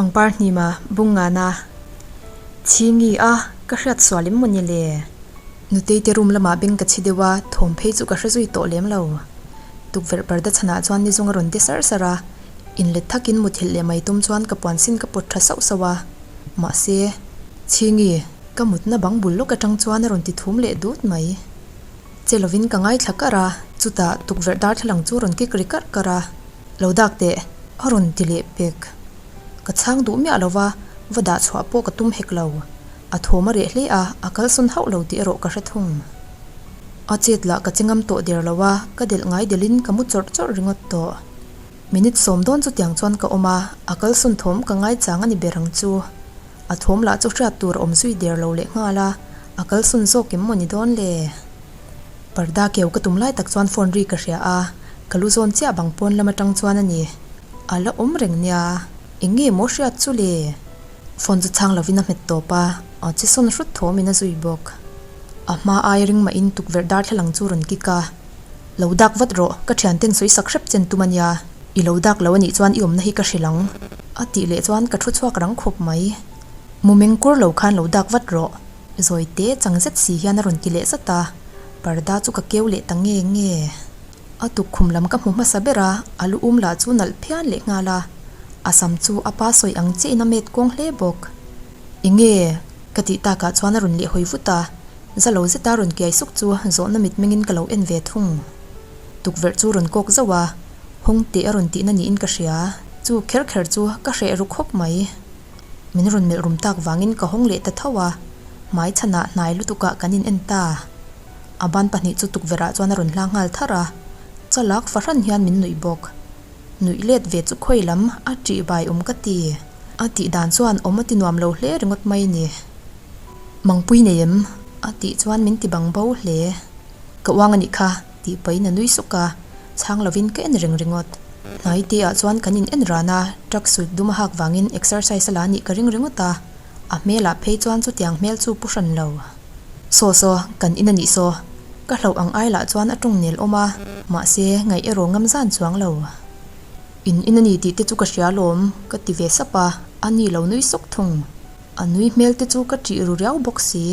Pangpar hnima bung ngana Chhingi a ka hriat sual em mawni le? Nutei te room lamah beng ka chhi deuh a, thawm phei chu ka hre zui tawh lem lo. Tukverh parda chhanah chuan nizung a rawn ti sar sar a, inlet thakin muthilh leh mai tum chuan ka puan sin ka pawt tha sauh sauh a. Mahse, Chhingi, ka mutna bang bul lawk atang chuan a rawn ti thum leh dut mai. Che lovin ka ngaithla kar a, chutah tukverh darthlalang chu rawn kik ri karh karh a, Lo dak teh, a rawn ti leh pek. Ka chhang duh miah lo va, va dah chhuah pawh ka tum hek lo. A thawm a reh hle a, a kalsawn hauh lo tih erawh ka hre thung. A chet lah ka che ngam tawh der lo a, ka delh ngai delhin ka mu chawrh chawrh ringawt tawh. Minute sawm dawn chutiang chuan ka awm a, a kalsawn thawm ka ngaichang a ni ber ang chu. A thawm lah chu hriat tur a awm zui der lo leh nghal a, a kalsawn zawk em maw ni dawn le? Parda keu ka tum lai tak chuan phone ri ka hria a, ka lu zawn chiah bang pawn lam atang chuan a ni. A la awm reng nia, eng nge maw hriat chu le? Phone chu chhang lovin a hmet tawp a, a che sawn hrut thawmin a zui bawk. A hma ai ring mahin tukverh darthlalang chu rawn kik a, Lo dak vat rawh, ka thianten sawi sak hrep chen tum a nia, i lo dak lo a nih chuan i awmna hi ka hrilh ang, a tih leh chuan ka thu chhuak rang khawp mai. Mu meng kur lo khan lo dak vat rawh. Zawi te chang zet si hian a rawn ti leh zat a, parda chu ka keu leh ta nge nge. A tukkhum lam ka hmu hmasa ber a, a lu um lah chu nalh phian leh nghal a, a sam chu a pa sawi ang chiah in a met kawng hle bawk. Enge? ka tih takah chuan a rawn leh hawi vut a, za lo zeta rawn kiai suk chu zawhna mitmengin ka lo en ve thung. Tukverh chu rawn kawk zauh a, hawng teh a rawn tihna niin ka hria, chu kher kher chu ka hreh ru khawp mai. Min rawn melh rum tak vangin ka hawng leh ta tho a, hmai chhanah hnai lutukah kan in en ta. A ban pahnih chu tukverhah chuan a rawn hlang nghal thar a, chalak fahran hian min nuih bawk. Nuih let ve chu khawi lam a ṭih bai awm ka ti. A tih dan chuan awm a ti nuam lo hle ringawt mai ni. Mangpui nei em? A tih chuan min ti bang bo hle. Ka uang a nih kha. Tih pahin a nui suk a, chhang lovin ka en reng ringawt. Hnai te ah chuan kan in en ran a, truck suit dum a hak vangin exercise a la nih ka ring ringawt a, a hmelah phei chuan chutiang hmel chu pu hran lo. Saw saw, kan in a nih saw. Ka hlauh ang ai lah chuan a tawng nel awm a, mahse ngaih erawh ngam zan chuang lo. In in a ni tih te chu ka hria alawm, ka ti ve sap a, a ni lo nui suk thung. A nui hmel te chu ka ṭih ru riau bawk si.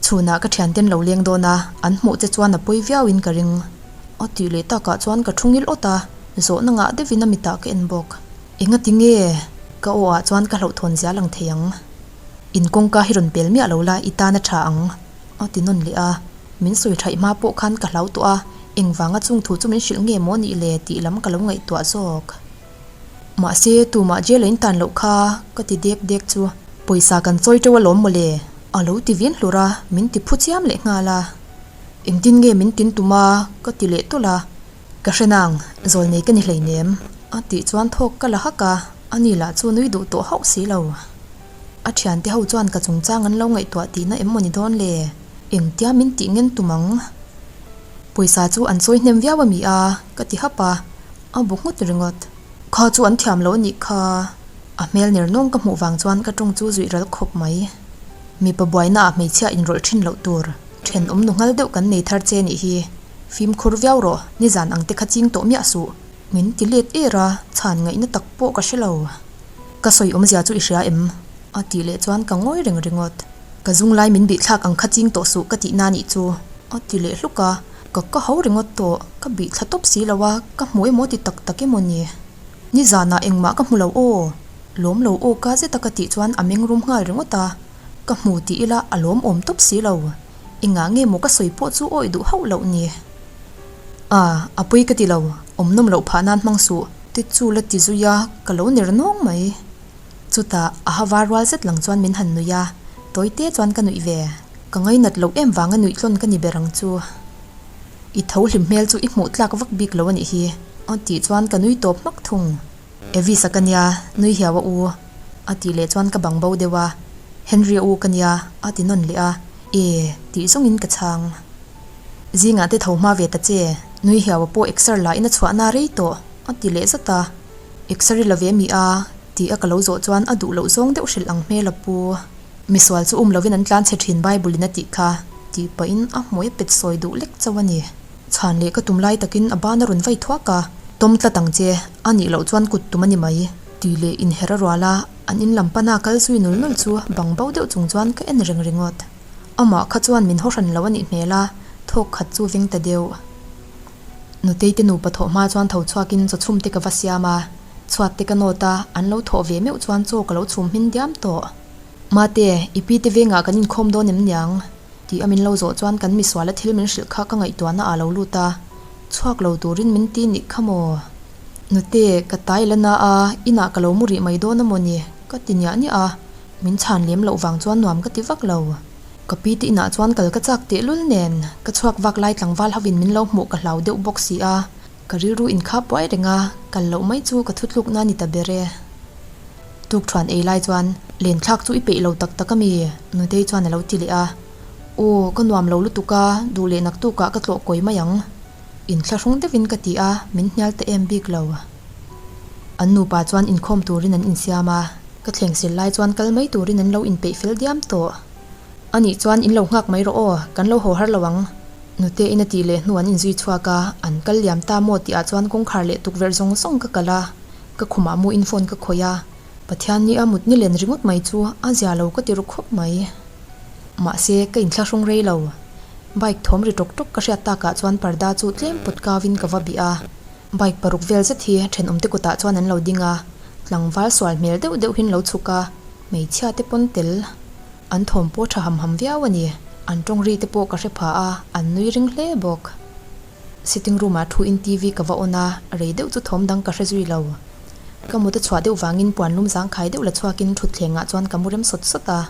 Chhunah ka thianten lo leng dawn a, an hmuh che chuan a pawi viauin ka ring. A tih leh takah chuan ka thu ngil awt a, zawhna ngah deuhin a mitah ka en bawk. Enga ti nge? Ka aw ah chuan ka hlauhthawn zia lang thei ang. In kawngka hi rawn pel miah lo la, i tan a tha ang. A ti nawn leh a, min sawi thaih hma pawh khan ka hlau tawh a, engvanga chung thu chu min hrilh nge maw nih le tih lam ka lo ngaihtuah zawk. Mahse, tumah jail a in tan loh kha ka ti dek dek chu pawisa kan chawi teuh alawm mawle, a lo ti vin hlur a, min ti phu chiam leh nghal a. Engtin nge min tin tum a? ka ti leh tawlh a. Ka hre nang, zawl nei ka ni hleinem, a tih chuan thawk ka la hak a, ani lah chu nui duh tawh hauh si lo. A thiante ho chuan ka chungchang an lo ngaihtuah tihna em maw ni dawn le? Engtia min tih ngen tum ang? Pawisa chu an chawi hnem viau a mi a? ka ti hap a. A bu nghut ringawt. Kha chu an thiam lo a nih kha. A hmel ner nawng ka hmuh vang chuan ka tawng chu zuih ral khawp mai. Mipa buaina ah hmeichhia inrawlh thin loh tur. Thenawm nu nghal deuh kan nei thar che nih hi. Fimkhur viau rawh, nizan ang te kha ching tawh miah suh. Min ti let er a, chhan ngaihna tak pawh ka hre lo. Ka sawi awmzia chu i hria em? A tih leh chuan ka ngawi reng ringawt. Ka zung lai min bih thlak ang kha ching tawh suh ka tih na nih chu. A ti leh hluk a. Ka ka ho ringawt tawh, ka bih thla tawp si lo a, ka hmu emaw ti tak tak emaw ni? Nizanah engmah ka hmu lo aw, lawm lo aw ka zeta ka tih chuan a meng rum nghal ringawt a, ka hmu tih ila a lawm awm tawp si lo. Engah nge maw ka sawi pawh chu awi duh hauh loh ni? A, a pui ka ti lo, awm nawm loh phah nan hmang suh. Ti chu la ti zui a, ka lo ner nawng mai. Chutah a ha var rual zet lang chuan min han nuih a, tawi te chuan ka nuih ve. Ka ngainat loh em vanga nuih tlawn ka ni ber ang chu. I tho hlim hmel chu i hmuh tlak vak bik lo a nih hi. A tih chuan ka nui tawp hmak thung. Evis a ka nia, nui hiau a u. A tih leh chuan ka bang bo deuh a. Henry a u ka nia, a ti nawn leh a. E, tih zawngin ka chhang. Zingah te tho hma ve ta che, nui hiau a pawh exer la in a chhuahna rei tawh, a ti leh zat a. Exer i la ve mi a? Tih a ka lo zawh chuan a duh loh zawng deuh hrilh ang hmel a pu. Misual chu um lovin an tlan chhe thin Bible in a tih kha, tih pahin a hmui a pet sawi duh lek chauh a ni. Chhan leh ka tum lai takin a ban a rawn vai thuak a, Tawm tlat ang che, a nih loh chuan kut tum a ni mai. Tih leh inher a rual a, an in lam pana kal zui nul nul chu bang bo deuh chung chuan ka en reng ringawt. Amah kha chuan min haw hran lo a nih hmel a, thawk khat chu veng ta deuh. Nutei te nupa thawh hma chuan tho chhuakin chaw chhum te ka va siam a, chhuat te ka nawt a, an lo thawh ve meuh chuan chaw ka lo chhum hmin diam tawh. Mate, i pi te vengah kan inkhawm dawn em niang? Tih a min lo zawh chuan kan misuala thil min hrilh kha ka ngaihtuahna ah lo lut a, chhuak lo turin min ti nih kha maw? Nute, ka tai la na a, inah ka lo mu rih mai dawn a maw ni? Ka ti niah niah a, min chhan lem loh vang chuan nuam ka ti vak lo. Ka pi te inah chuan kal ka chak tehlul nen, ka chhuak vak lai tlangval hovin min lo hmuh ka hlau deuh bawk si a, ka rilru inkhap buai reng a, kal loh mai chu ka thutlukna a ni ta ber e. Tukthuan ei lai chuan, Len thlak chu i peih lo tak tak a mi? Nutei chuan a lo ti leh a. Aw, ka nuam lo lutuk a, duh leh naktukah ka tlawh kawi mai ang. Inthlahrung deuhin ka ti a, min hnial ta em bik lo. An nupa chuan inkhawm turin an insiam a, ka thleng sil lai chuan kal mai turin an lo inpeih fel diam tawh. Anih chuan in lo nghak mai rawh aw, kan lo haw har lo ang. Nute in a tih leh hnu an inzui chhuak a, an kal liam ta maw tih ah chuan kawngkhar leh tukverh zawng zawng ka kalh a, ka khumah mu in phone ka khawih a, Pathian nia mut ni len ringawt mai chu a zia lo ka ti ru khawp mai. Mahse, ka inthlahrung rei lo. Bike thawm ri tawk tawk ka hriat takah chuan parda chu tlem pawt kau in ka va bih a. Bike paruk vel zet hi thenawmte kutah chuan an lo ding a, tlangval sual hmel deuh deuhin lo chhuk a, hmeichhia te pawn tel. An thawm pawh tha ham ham viau a ni. An tawng ri te pawh ka hre pha a, an nui ring hle bawk. Sitting room ah thu in TV ka va on a, rei deuh chu thawm dang ka hre zui lo. Ka mut a chhuah deuh vangin puan lum zangkhai deuh la chhuakin thutthleng ah chuan ka mu rem sawt sawt a.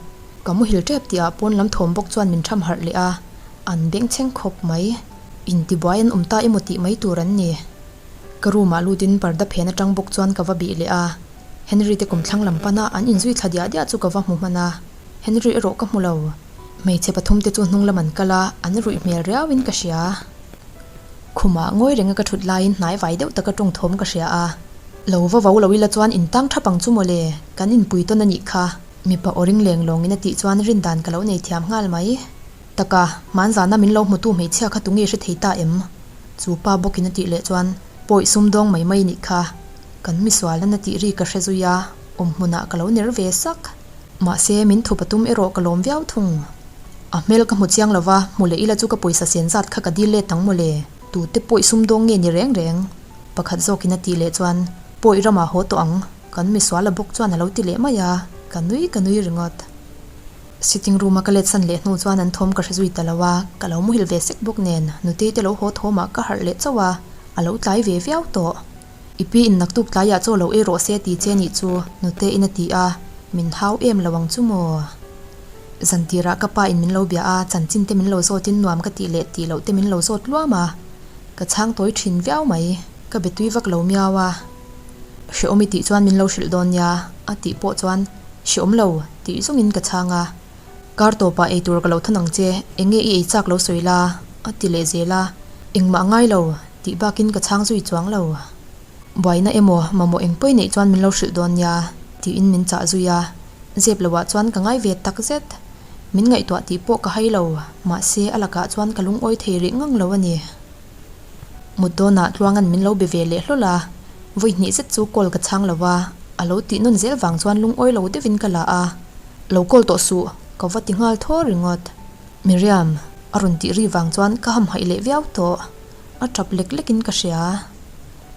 Ka muhil tep tih ah pawn lam thawm bawk chuan min tham harh leh a, an bengchheng khawp mai. Intibuai an awm ta emaw tih mai tur an ni. Ka room ah lutin parda phen atang bawk chuan ka va bih leh a, Henry te kumthlang lam pana an inzui thla diah diah chu ka va hmu hman a, Henry erawh ka hmu lo. Hmeichhe pathum te chu hnung lam an kal a, an ruih hmel riau in ka hria. Khumah ngawi renga ka thut laiin hnai vai deuh taka tawng thawm ka hria a, Lo va vo lo ila chuan intang thap ang chu mawle, kan inpui tawn a nih kha. Mipa aw ring leng lawngin a tih chuan rindan ka lo nei thiam nghal mai. Taka, hmanzana min lo hmutu hmeichhia kha tunge hre thei ta em? Chu pa bawkin a tih leh chuan, Pawi sumdawng mai mai nih kha. Kan misual nana tih ri ka hre zui a, awm hmunah ka lo ner ve sak. Mahse, min thup a tum erawh ka lawm viau thung. A hmel ka hmu chiang lo va, hmu leh ila chu ka pawisa sen zat kha ka dil let ang mawle. Tute pawi sumdawng nge ni reng reng? Pakhat zawkin a tih leh chuan, Pawi ramah haw tawh ang. Kan misuala bawk chuan a lo ti leh mai a, ka nui ka nui ringawt. Sitting room a ka let san leh hnu chuan an thawm ka hre zui ta lo a, ka lo muhil ve sek bawk nen Nutei te lo haw thawmah ka harh leh chauh a, a lo tlai ve viau tawh. I pi in naktuk tlaiah chaw lo ei rawh se ti che nih chu Nuteiin a ti a, min hau em lo ang chu maw? Zan tirah ka pa in min lo bia a, chanchin te min lo zawtin nuam ka tih leh tih loh te min lo zawt luam a, ka chhang tawi thin viau mai, ka be tui vak lo miau a. Hreawm i tih chuan min lo hrilh dawn nia a tih pawh chuan hreawm lo tih zawngin ka chhang a. Kar tawpah ei tur ka lo thawn ang che, eng nge i ei chak lo sawi la a ti leh zel a, engmah ngai lo tih bakin ka chhang zui chuang lo. Buaina emaw mamawh eng pawi neih chuan min lo hrilh dawn nia tiin min chah zui a, zep loah chuan ka ngai ve tak zet. Min ngaihtuah tih pawh ka hai lo, mahse a lakah chuan ka lungawi thei rih ngang lo a ni. Mut dawnah Tluanga'n min lo be ve leh hlawl a, vawi hnih zet chu call ka chhang lo a, a lo tih nawn zel vang chuan lungawi lo deuhin ka la a, Lo call tawh suh, ka va ti nghal thaw ringawt. Miriam, a rawn tih ri vang chuan ka hamhaih leh viau tawh, a tap lek lekin ka hria.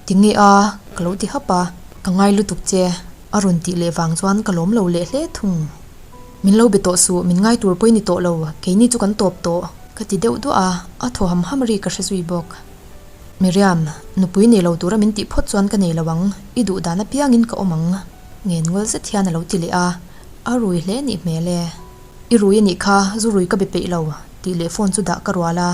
Tinge a, ka lo ti hap a, ka ngai lutuk che, a rawn tih leh vang chuan ka lawm lo leh hle thung. Min lo be tawh suh, min ngai tur pawh i ni tawh lo, keini chu kan tawp tawh. Ka ti deuh duah a, a thaw ham ham ri ka hre zui bawk. Miriam, nupui nei lo tura min tih phawt chuan ka nei lo ang, i duh dan apiangin ka awm ang. Ngen ngawl zet hian a lo ti leh a, a rui hle nih hmel e. I rui a nih kha, zu rui ka be peih lo, tih leh phone chu dah ka rual a,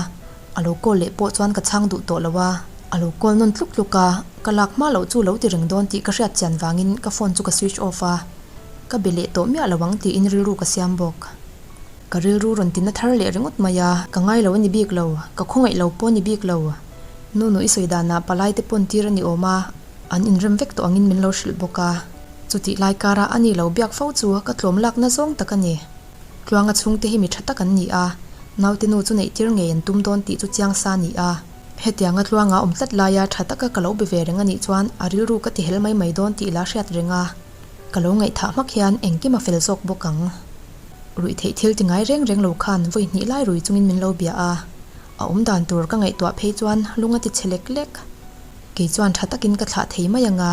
a lo call leh pawh chuan ka chhang duh tawh lo a, a lo call nawn tluk tluk a, ka lak hma loh chu lo ti reng dawn tih ka hriat chian vangin ka phone chu ka switch off a, ka be leh tawh miah lo ang tiin rilru ka siam bawk. Ka rilru rawn tina thar leh ringawt mai a, ka ngai lo a ni bik lo, ka khawngaih lo pawh a ni bik lo. Nu nu i sawi danah palai te pawn tir a ni awm a, an inrem vek tawh angin min lo hrilh bawk a. Chutih lai kara a ni lo biak fo chu ka tlawm lakna zawng tak a ni. Tluanga chhungte hi mi tha tak an ni a, naute nu chu neih tir ngei an tum dawn tih chu chiang sa a ni a. Hetianga tluanga awm tlat laia tha taka ka lo be ve reng a nih chuan a rilru ka ti hel mai mai dawn tih la hriat reng a, ka lo ngaihthah hmak hian engkim a fel zawk bawk ang. Ruih theih thil ti ngai reng reng lo khan vawi hnih lai rui chungin min lo bia a, a awm dan tur ka ngaihtuah phei chuan lung a ti chhe lek lek. Kei chuan tha takin ka thlah thei mai ang a,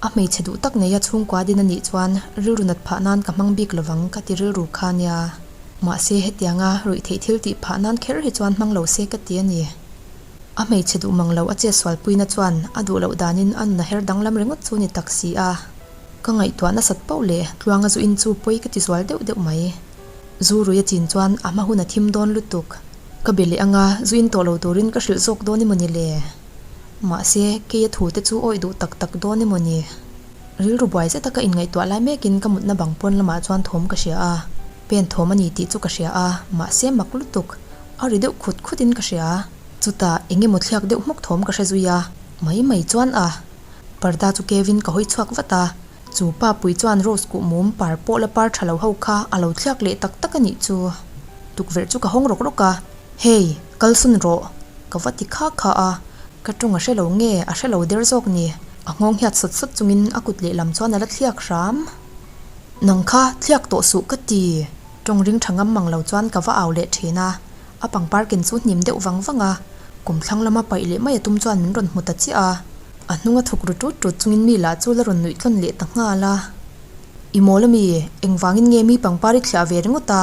a hmeichhe duh tak neia chhungkua din a nih chuan rilru nat phah nan ka hmang bik lovang ka ti rilru kha nia. Mahse hetianga ruih theih thil tih phah nan kher hi chuan hmang lo se ka ti a ni. A hmeichhe duh mang lo a chet sualpuina chuan a duh loh danin a nun a her danglam ringawt chu ni tak si a. Ka ngaihtuah nasat pauh leh tluanga zu in chu pawi ka ti zual deuh deuh mai. Zu rui a chin chuan a hma hun a thim dawn lutuk. Ka be leh anga zu in tawh lo turin ka hrilh zawk dawn emaw ni le? Mahse keia thu te chu awih duh tak tak dawn emaw ni? Rilru buai zeta ka inngaihtuah lai mekin ka mutna bang pawn lamah chuan thawm ka hria a, pen thawm a ni tih chu ka hria a, mahse mak lutuk, a ri deuh khut khutin ka hria. Chutah eng emaw thliak deuh hmawk thawm ka hre zui a, mai mai chuan a parda chu kevin ka hawi chhuak vat a, chu pa pui chuan rose kuh mum par pawh la par tha lo ho kha a lo thliak leh tak tak a nih chu. Tukverh chu ka hawng rawk rawk a, Hey, kalsawn rawh, ka va ti kha kha a, ka tawng a hre lo nge a hre lo der zawk ni, a nghawng hiat sawt sawt chungin a kut lehlam chuan a la thliak hram. Nang kha thliak tawh suh ka ti, tawng ring tha ngam mang lo chuan ka va au leh thin a, a pangpar ken chu hnim deuh vang vang a, kum thlang lama paih leh mai a tum chuan min rawn hmu ta chiah a, a hnung a thuk ru tut tut chungin mi lah chu la rawn nuih tlawn leh ta nghal a. I mawl ami, engvangin nge mi pangpar i thliah ve ringawt a?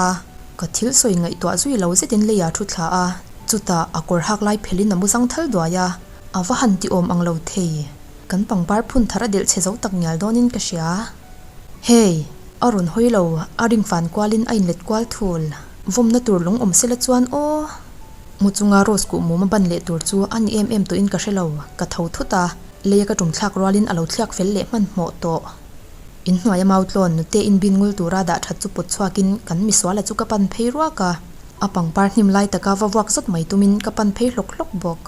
Ka thil sawi ngaihtuah zui lo zetin leiah thu thla a, chutah a kawr hak lai phelhin a mu zang thal duai a, a va han ti awm ang lo thei. Kan pangpar phun thar a delh chhe zo tak ngial dawnin ka hria. Hey! A rawn hawi lo, a ring fan kualin a inlet kual thul. Vawmna tur lung awm sela chuan aw! Mu chunga Rose kuh mum a ban leh tur chu a ni em em tawhin ka hre lo, ka tho thut a, leia ka tum thlak rualin a lo thliak fel leh hmanhmawh tawh. Inhnuaia mautlawn nute inbin ngul tura dah that chu pawt chhuakin kan misuala chu ka pan phei ruak a, a pangpar hnim lai taka va vuak zawt mai tumin ka pan phei hlawk hlawk bawk.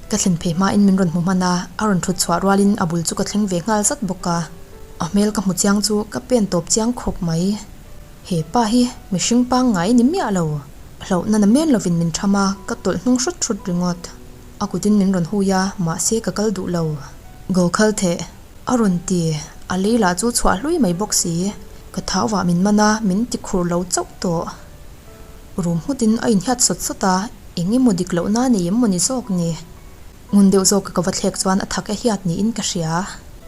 Ka thlen phei hmain min rawn hmu hman a, a rawn thut chhuah rualin a bul chu ka thleng ve nghal zat bawk a, a hmel ka hmu chiang chu ka pen tawp chiang khawp mai. He pa hi mihring pangngai ni miah lo, hlauhna na men lovin min tham a, ka tawlh hnung hrut hrut ringawt. A kutin min rawn hui a, mahse ka kal duh lo. Gokhal theh. A rawn ti, a lei lah chu chhuah hlui mai bawk si. Ka thau vah min man a, min ti khur lo chauh tawh. Rum nghutin a inhiat sawt sawt a, eng emaw dik loh na nei em maw ni zawk ni. Ngun deuh zawk ka va thlek chuan a thak e hiat niin ka hria.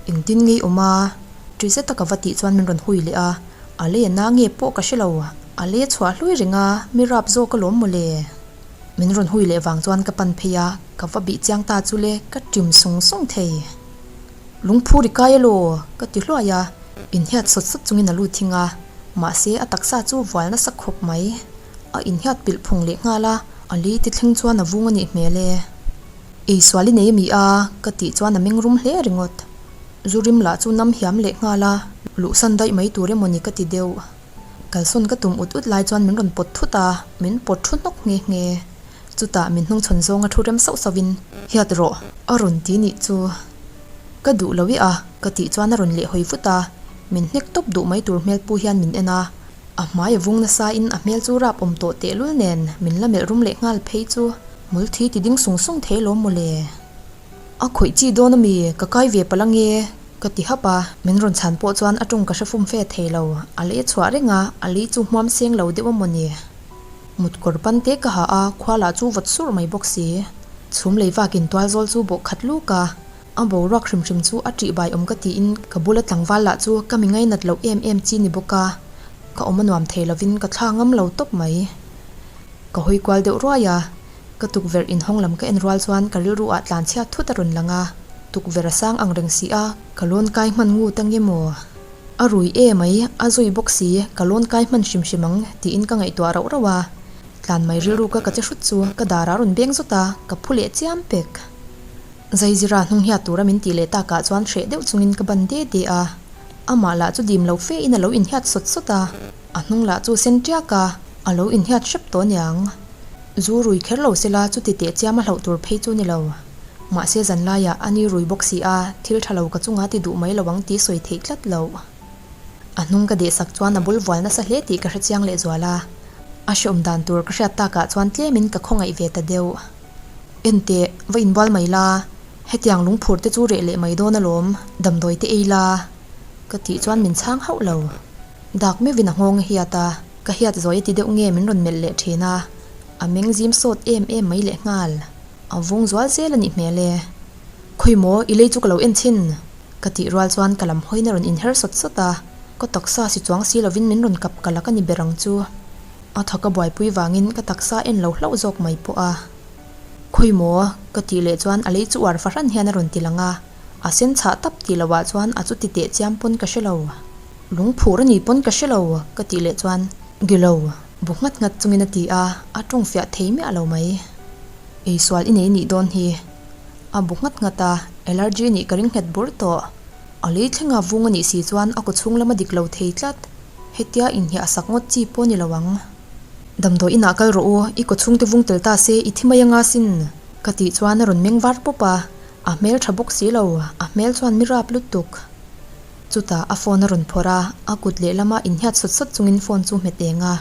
Engtin ngei awm a? Ṭi zeta ka va tih chuan min rawn hui leh a, a lei a na nge pawh ka hre lo, a lei a chhuah hlui reng a, mi rap zawk alawm maw le. Min rawn hui leh vang chuan ka pan phei a, ka va bih chiang ta chu le, ka ṭim sung sung thei. Lungphu ri kai elaw? ka ti hluai a, inhiat sawt sawt chungin a lut thing a, mahse a taksa chu vual nasa khawp mai. A inhiat pilh phung leh nghal a, a lei ti thleng chuan a vung a nih hmel e. Ei sual i nei ami a? ka tih chuan a meng rum hle ringawt. Zu rim lah chu nam hiam leh nghal a, luhsan daih mai tur emaw ni ka ti deuh. Kalsawn ka tum ut ut lai chuan min rawn pawt thut a, min pawt thu hnawk nghe nghe. Chutah min hnungchhawn zawnga thu rem sauh sauhin, Hiat rawh, a rawn ti nih chu. Ka duh lo i a, ka tih chuan a rawn leh hawi vut a, min hnek tawp duh mai tur hmel pu hian min en a. A hmai a vung nasa in a hmel chu rap awm tawh tehlul nen min la melh rum leh nghal phei chu hmul thi ti ding sung sung thei lawm mawle. A khawih chi dawn ami, ka kai ve palh ange, ka ti hap a, min rawn chhan pawh chuan a tawng ka hre fum fe thei lo, a lei a chhuah reng a, a lei chu hmuam seng lo deuh a mawni. Mut kawr pan te ka ha a, khua lah chu vawt surh mai bawk si. Chhum lei vakin tual zawl chu bawh khat luk a, a boruak hrim hrim chu a ṭih bai awm ka tiin ka bula tlangval lah chu ka mi ngainat loh em em chi ni bawk a, ka awm a nuam thei lovin ka thla ngam lo tawp mai. Ka hawi kual deuh ruai a, ka tukverh inhawng lam ka en rual chuan ka rilru ah tlan chhiat thut a rawn lang a, tukverh a sang ang reng si a, ka lawn kai hman ngut ange maw? A rui e mai, a zui bawk si, ka lawn kai hman hrim hrim ang tiin ka ngaihtuah rauh rauh a. Tlan mai rilru ka ka che hrut chu ka dar a rawn beng zawt a, ka phu leh chiam pek. Zaizira hnung hiat tura min tih leh takah chuan hreh deuh chungin ka ban de de a. Amah lah chu dim lo fe in a lo inhiat sawt sawt a, a hnung lah chu sen tiak a, a lo inhiat hrep tawh aniang. Zu rui kher lo sela chuti teh chiam a hlauh tur phei chu ni lo. Mahse zan laiah a ni rui bawk si a, thil tha lo ka chunga ti duh mai lo ang tih sawi theih tlat loh. A hnung ka dehsak chuan a bul vual nasa hle tih ka hre chiang lehzual a, a hreawm dan tur ka hriat takah chuan tlemin ka khawngaih ve ta deuh. Enteh, va inbual mai la, hetiang lungphur te chu reh leh mai dawn alawm, damdawi te ei la. Ka tih chuan min chhang hauh lo. Dak meuhin a nghawng a hiat a, ka hiat zawi a ti deuh nge min rawn melh leh thin a, a meng zim sawt em em mai leh nghal. A vung zual zel a nih hmel e. Khawi maw, i lei chu ka lo en chhin? Ka tih rual chuan ka lam hawiin a rawn inher sawt sawt a, ka taksa si chuang si lovin min rawn kap ka lak a ni ber ang chu. A thawk a buaipui vangin ka taksa en lo hlauh zawk mai pawh a. Khawi maw? Ka tih leh chuan a lei chu uar fahran hian a rawn ti lang a, a sen chhah tap tih loh ah chuan a chuti teh chiam pawn ka hre lo. Lungphur a ni pawn ka hre lo ka tih leh chuan Gilo, bu nghat nghat chungin a ti a, a tawng fiah thei miah lo mai. Eisual i nei nih dawn hi. A bu nghat nghat a, allergy nih ka ring nghet bur tawh. A lei thlenga vung a nih si chuan a kawchhung lam a dik lo thei tlat. Hetia inhniah sak ngawt chi pawh a ni lo ang. Damdawi inah kal rawh u, i kawchhung te vung tel ta se i thi mai anga sin ka tih chuan a rawn meng var pawp a, a hmel tha bawk si lo, a hmel chuan mi rap lutuk. Chutah a phone a rawn phawrh a, a kut lehlama inhiat sawt sawt chungin phone chu hmet eng a,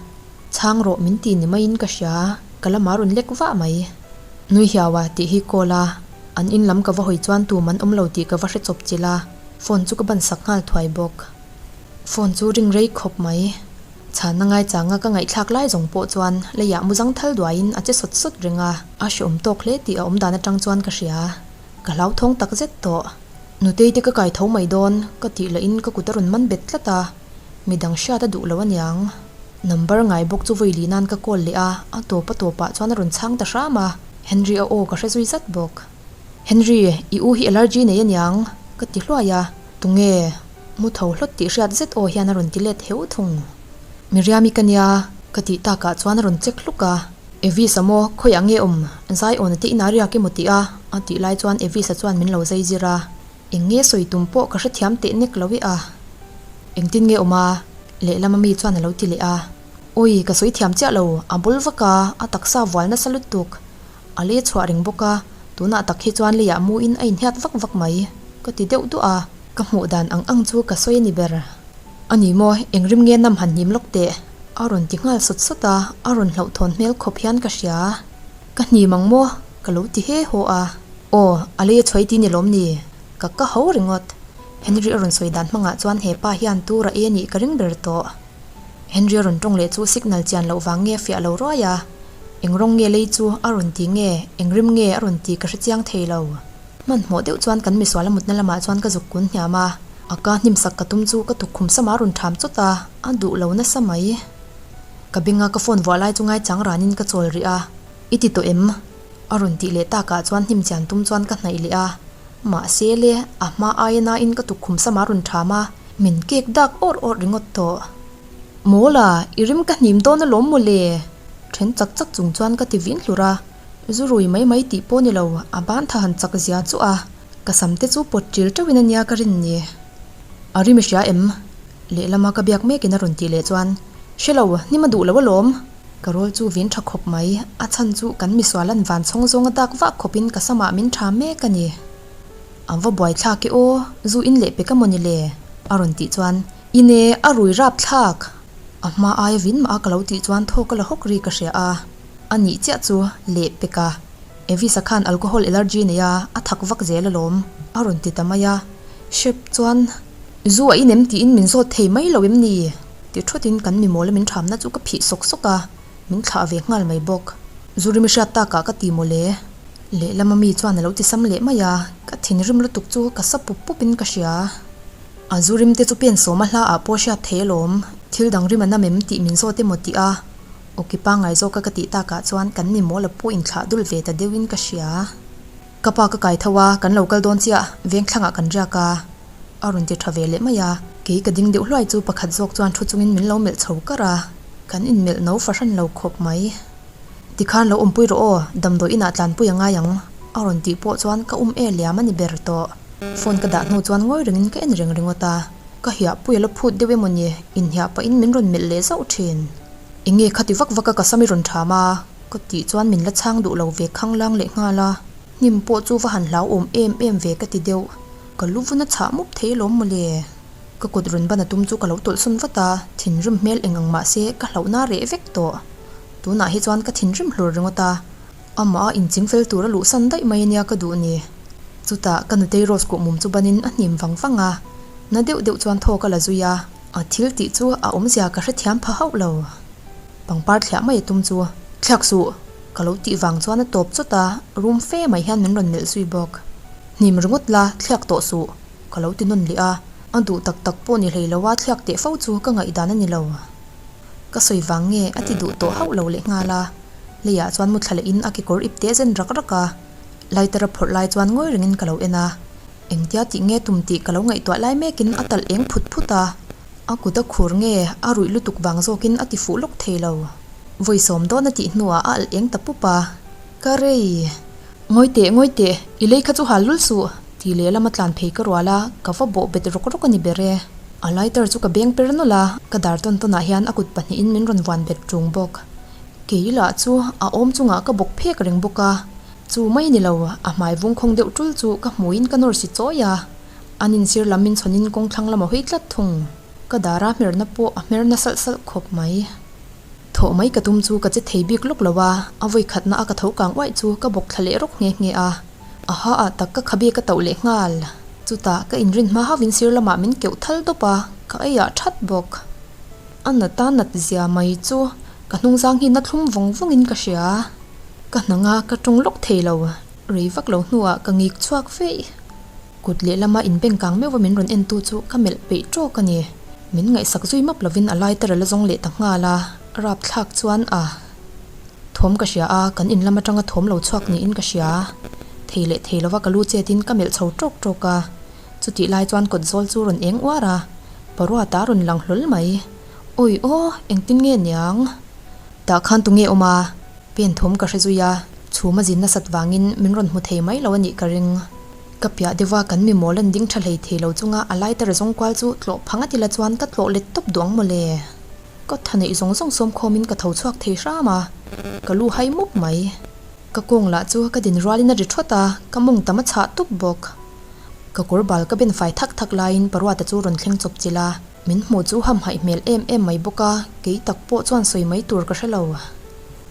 Chhang rawh min ti ni maiin ka hria, ka lamah rawn lek vah mai. Nui hiau a tih hi call a, an in lam ka va hawi chuan tum an awm lo tih ka va hre chawp chilh a, phone chu ka ban sak nghal thuai bawk. Phone chu ring rei khawp mai. Chhanna ngaichanga ka ngaihthlak lai zawng pawh chuan leiah mu zang thal duaiin a che sawt sawt reng a, a hreawm tawk hle tih a awm dan atang chuan ka hria. Ka hlauthawng tak zet tawh. Nutei te ka kai tho mai dawn, ka tih lahin ka kut a rawn man bet tlat a, midang hriat a duh lo aniang. Number ngai bawk chu vawi li nan ka call leh a, a tawp a tawpah chuan a rawn chhang ta hram a, Henry a aw ka hre zui zat bawk. Henry, i u hi allergy nei aniang, ka ti hluai a, tunge? Mu tho hlawt tih hriat zet aw hian a rawn ti let heu thung. Miriam-i ka nia, ka tih takah chuan a rawn check hluk a, Evis-a maw, khawiah nge awm? Zaiawna te inah riak emaw tih a, a tih lai chuan Evis-a chuan min lo zai zir a, eng nge sawi tum pawh ka hrethiam teh nek lo i a. Engtin nge awm a? Lehlam ami chuan a lo ti leh a. Awi, ka sawi thiam chiah lo, a bul vak a, a taksa vual nasa lutuk. A lei chhuah reng bawk a, tunah tak hi chuan leiah muin a inhiat vak vak mai, ka ti deuh duah a. Ka hmuh dan ang ang chu ka sawi a ni ber. A ni maw, eng rim nge nam han hnim lawk teh? A rawn ti nghal sawt sawt a, a rawn hlauhthawn hmel khawp hian ka hria. Ka hnim ang maw? Ka lo ti he haw a. Aw, a lei a chhuai ti ni lawm ni? Ka ka ho ringawt. Henry a rawn sawi dan hmangah chuan he pa hian tur a e nih ka ring ber tawh. Henry a rawn tawng leh chu signal chian loh vang nge fiah lo ruai a. Eng rawng nge lei chu a rawn ti nge, eng rim nge a rawn ti ka hre chiang thei lo. Hmanhmawh deuh chuan kan misual a mutna lamah chuan ka zuk kun hniam a, a ka hnim sak ka tum chu ka tukkhum sama rawn ṭham chawt a, a duh lo nasa mai. Ka benga ka phone vuah lai chu ngaichang ranin ka chawl rih a, I ti tawh em? A rawn tih leh takah chuan hnim chian tum chuan ka hnaih leh a, mahse le, a hma aia nain ka tukkhum sama rawn ṭham a, min kek dak awr awr ringawt tawh. Mawla, i rim ka hnim dawn alawm mawle! Then chak chak chung chuan ka ti vin hlur a. Zu rui mai mai tih pawh ni lo, a ban tha han chak zia chu a, ka sam te chu pawt ṭil ṭeuhin a nia ka rin ni. A rim i hria em? Lehlama ka biak mekin a rawn tih leh chuan, Hre lo, hnim a duh lo alawm. Ka rawl chu vin ṭha khawp mai, a chhan chu kan misual an van chhawng zawnga dak vah khawpin ka samah min ṭha mek a ni. A va buai thlak e aw, zu in leh pek a maw ni le? A rawn tih chuan, In e, a rui rap thlak! A hma aia vin mah a ka lo tih chuan thawk a la hawk ri ka hria a. A nih chiah chu leh pek a, Evisa khan alcohol allergy nei a, a thak vak zel alawm, a rawn ti ta mai a. Hrep chuan, Zu a inem tiin min zawt thei mai lo em ni? Ti thawtin kan mimawla min thamna chu ka phih sawk sawk a, min thlah ve nghal mai bawk. Zu rim i hriat takah ka ti mawle. Lehlam ami chuan a lo ti sam leh mai a, ka thinrim lutuk chu ka sa pup pupin ka hria. A zu rim te chu pen sawma hla ah pawh hriat thei alawm, thil dang rim a nam em tih min zawt emaw tih a. Awki pangngai zawka ka tih takah chuan kan mi mawl a pawh inthlah dul ve ta deuhin ka hria. Ka pa ka kai tho a, kan lo kal dawn chiah, vengthlangah kan riak a. A rawn ti tha ve leh mai a, kei ka ding deuh hluai chu pakhat zawk chuan thu chungin min lo melh chho kar a, kan inmelh no fahran lo khawp mai. Tikhan lo awmpui rawh aw, damdawi inah tlanpui a ngai ang, a rawn tih pawh chuan ka um e liam a ni ber tawh. Phone ka dah hnu chuan ngawi rengin ka en reng ringawt a, ka hiahpui a la phut deuh emaw ni, inhiah pahin min rawn melh leh zauh thin. Enge khati vak vak a ka sam i rawn tham a? Ka tih chuan min la chhang duh lo ve khanglang leh nghal a, hnim pawh chu va han hlauhawm em em ve ka ti deuh. Ka lu vun a chhah mup thei alawm mawle. Ka kut rawn ban a tum chu ka lo tawlhsawn vat a, thinrim hmel eng ang mahse ka hlauhna reh vek tawh. Tunah hi chuan ka thinrim hlur ringawt a. Amah a inching fel tur a luhsan daih mai ania ka duh ni. Chutah ka nutei Rose kuhmum chu banin a hnim vang vang a, na deuh deuh chuan thawk a la zui a, a thil tih chu a awmzia ka hrethiam pha hauh lo. Pangpar thliah mai a tum chu, Thliak suh! Ka lo tih vang chuan a tawp chawt a, rum fe mai hian min rawn melh zui bawk. Hnim ringawt la, thliak tawh suh! Ka lo ti nawn leh a, a duh tak tak pawh ni hlei lo a thliak teh fo chu ka ngaihdan a ni lo. Ka sawi vang nge a ti duh tawh hauh lo leh nghal a, leiah chuan mu thla leh in a kekawr ip te zen rak rak a, lighter a phawrh lai chuan ngawi rengin ka lo en a, engtia tih nge tum tih ka lo ngaihtuah lai mekin a talh eng phut phut a, a kut a khur nge a ruih lutuk vang zawkin a ti fuh lawk thei lo. Vawi sawm dawn a tih hnuah a alh eng ta pup a, ka rei. Ngawi teh, ngawi teh, i lei kha chu hal lul suh, tih leh lama tlan phei ka rual a, ka va bawh bet rawk rawk a ni ber e. A lighter chu ka beng per nawlh a, ka dar tawn tawnah hian a kut pahnihin min rawn vuan bet ṭung bawk. Kei lah chu a awm chungah ka bawk phek reng bawk a, chu mai ni lo, a hmai vung khawng deuh ṭul chu ka hmuiin ka nawr si chawi a, an insir lam min chhawnin kawng thlang lam a hawi tlat thung. Ka dara hmerna pawh a hmer na salh salh khawp mai. Thawh mai ka tum chu ka che thei bik lawk lo a, a vawi khatna a ka tho kang uaih chu ka bawk thla leh rawk nghe nghe a. A ha ah tak ka khabe ka tauh leh nghal. Chutah ka inrin hma hauhin sir lamah min keuh thal dawp a, ka ei ah that bawk. A nat a nat zia mai chu ka hnungzang hi na thlum vawng vawngin ka hria. Ka hnang a ka tawng lawk thei lo, rei vak lo hnuah ka ngik chhuak feih. Kut lehlama inbeng kang meuh va min rawn entu chu ka melh peih tawk a ni. Min ngaihsak zui map lovin a lighter a la zawng leh ta nghal a, rapthlak chuan a thawm ka hria a, kan in lam atanga thawm lo chhuak niin ka hria. Thei leh thei lova ka lu chetin ka melh chho tawk tawk a, chutih lai chuan kawt zawl chu rawn eng uar a, paruata a rawn lang hlawl mai. Awi aw, engtin nge niang? Tah khan tunge awm a? Pen thawm ka hre zui a, chhum a zin nasat vangin min rawn hmu thei mai lo a nih ka ring. Ka piah deuha kan mi mawl an ding tha hlei thei lo chunga a lighter zawng kual chu tlawh phang a ti la chuan ka tlawh let tawp duang mawle. Ka tha neih zawng zawng sawm khawmin ka tho chhuak thei hram a, ka lu hai mup mai. Ka kawng lah chu ka din rualin a ri thawt a, ka mawng tam a chhah tup bawk. Ka kawr bal ka ben fai thak thak laiin paruata chu rawn thleng chawp chilh a, min hmuh chu hamhaih hmel em em mai bawk a, kei tak pawh chuan sawi mai tur ka hre lo.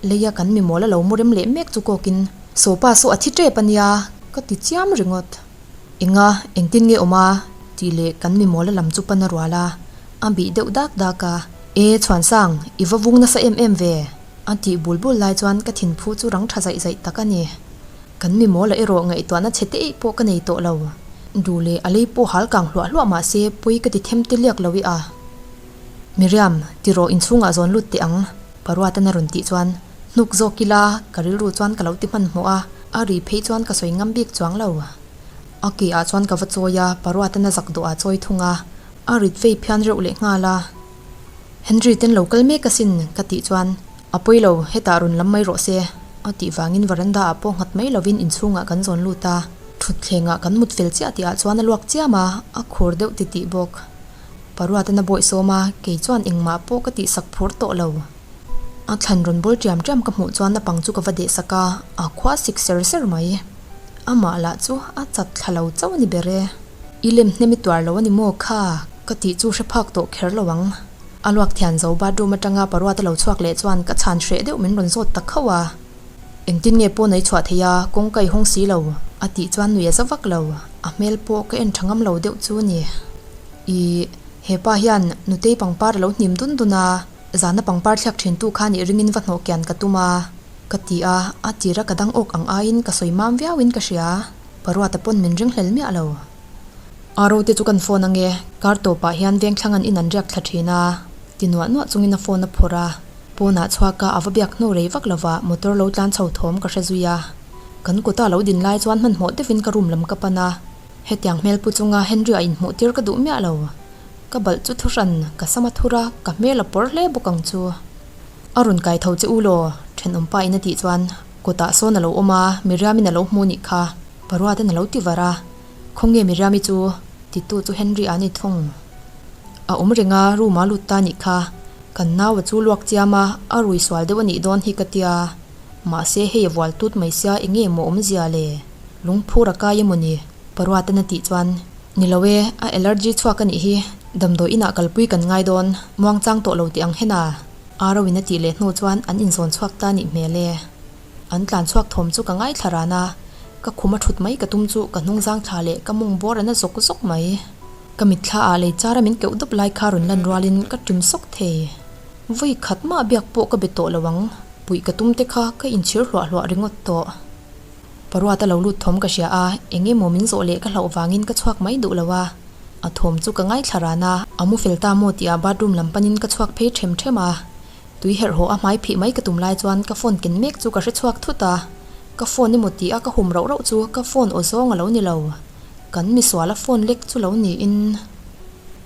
Leia kan mi mawl a lo mu rem leh mek chu kawkin, Sawpa saw a thi tep a nia, ka ti chiam ringawt. Enga, engtin nge awm a? tih leh kan mi mawl a lam chu pan a rual a, a bih deuh dak dak a. E, Chhuansang, i va vung nasa em em ve? a tih bul bul lai chuan ka thinphu chu rang tha zaih zaih tak a ni. Kan mi mawl a erawh ngaihtuahna chhe te eih pawh ka nei tawh lo. Duh leh a lei pawh hal kang hluah hluah mah se pawi ka ti them te liak lo i a. Miriam, tiraw inchhungah zawn lut teh ang, Paruatan a rawn tih chuan hnuk zawk ila ka rilru chuan ka lo ti hmanhmawh a, a ri phei chuan ka sawi ngam bik chuang lo. A ke ah chuan ka va chawi a, Paruatan a zak dawh ah chawi thung a, a rit vei phian reuh leh nghal a. Henry ten lo kal mek asin ka tih chuan a pawi lo, hetah rawn lam mai rawh se a tih vangin veranda ah pawh nghat mai lovin inchhungah kan zawn lut a, thutthlengah kan mut fel chiah tih ah chuan a luak chiam a, a khur deuh titih bawk. Paruatan a bawih sawm a, kei chuan engmah pawh ka tihsak phur tawh lo. A thlan rawn bawl ṭiam ṭiam ka hmuh chuan a pang chu ka va deh sak a, a khua sik ser ser mai. Amah lah chu a chat thla lo chauh a ni ber e. I lem hnem i tuar lo a ni maw kha? Ka tih chu hre phak tawh kher lo ang. A luak thian zo bathroom atanga Paruata lo chhuak leh chuan ka chhan hreh deuh min rawn zawt ta khauh a. Engtin nge pawn a i chhuah thei a, kawngka i hawng si lo? A tih chuan nui a za vak lo. A hmel pawh ka en ṭha ngam lo deuh chu a ni. Ih, hepa hian nutei pangpar a lo hnim dun dun a, zana pangpar thliak thintu kha nih ringin va hnawh kian ka tum a, ka ti a, a tira ka dang awk ang aiin ka sawi mam viauin ka hria, Paruata pawn min ring hlel miah lo. Aro te chu kan phone ange, kar tawpah hian vengthlang an in an riak thla thin a, ti nuah nuah chungin a phone a phawrh a, pawnah chhuaka a va biak hnu rei vak lova motor lo tlan chho thawm ka hre zui a, kan kuta lo din lai chuan hmanhmawh deuhin ka room lam ka pan a. Hetiang hmel pu chunga Henry-a inhmuh tir ka duh miah lo. Ka balh chu thu hran, ka sam a thur a, ka hmel a pawr hle bawk ang chu. A rawn kai tho che u law, thenawm pa in a tih chuan kawtah sawn a lo awm a, Miriam-in a lo hmu nih kha, Paruaten a lo ti var a. Khawnge Miriam-i chu? Titu chu Henry-a a ni thung. A awm reng a, room-a lut ta nih kha. Kan nau-a chu luak chiam a, a rui sual deuh a nih dawn hi ka tia. Mahse hei a vual tut mai sia enge maw awmzia le? Lungphur a kai emaw ni? Paruatan a tih chuan, Ni lo e, a allergy chhuak a nih hi, damdawi inah kalpui kan ngai dawn, muangchang tawh lo tih ang hen a? Aro in a tih leh hnu chuan an inzawn chhuak ta nih hmel e. An tlan chhuak thawm chu ka ngaithla ran a, ka khum a thut mai ka tum chu ka hnung zang thla leh ka mawng bawr a na zawk zawk mai. Ka mitthla ah lei char a min keuh dawp lai kha rawn lan rualin ka ṭim sawk thei. Vawi khat mah biak pawh ka be tawh lo ang, puih ka tum te kha ka inchhir hluah hluah ringawt tawh. Paruat a lo lut thawm ka hria a, eng emaw min zawh leh ka hlauh vangin ka chhuak mai duh lo a. A thawm chu ka ngaithla ran a, a mu fel ta maw tih ah bathroom lam panin ka chhuak phei ṭhem ṭhem a. Tui herh haw a hmai phih mai ka tum lai chuan ka phone ken mek chu ka hre chhuak thut a, ka phone emaw tih a ka hum rauh rauh chu ka phone aw zawng a lo ni lo. Kan misual a phone lek chu lo niin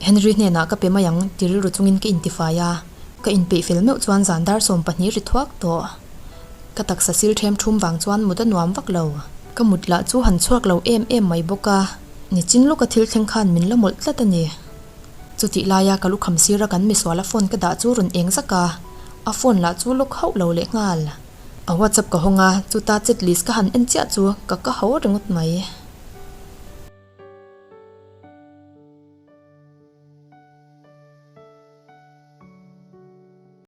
Henry hnenah ka pe mai ang ti rilru chungin ka intifai a, ka inpeih fel meuh chuan zan dar 12 ri thuak tawh. Ka taksa sil ṭhem ṭhum vang chuan mut a nuam vak lo. Ka mut lah chu han chhuak lo em em mai bawk a, nichin lawka thil thleng khan min la mawlh tlat a ni. Chutih laia ka lukham sira kan misuala phone ka dah chu rawn eng zak a, a phone lah chu lock hauh lo leh nghal. A whatsapp ka hawng a, chuta chat list ka han en chiah chu ka ka ho ringawt mai.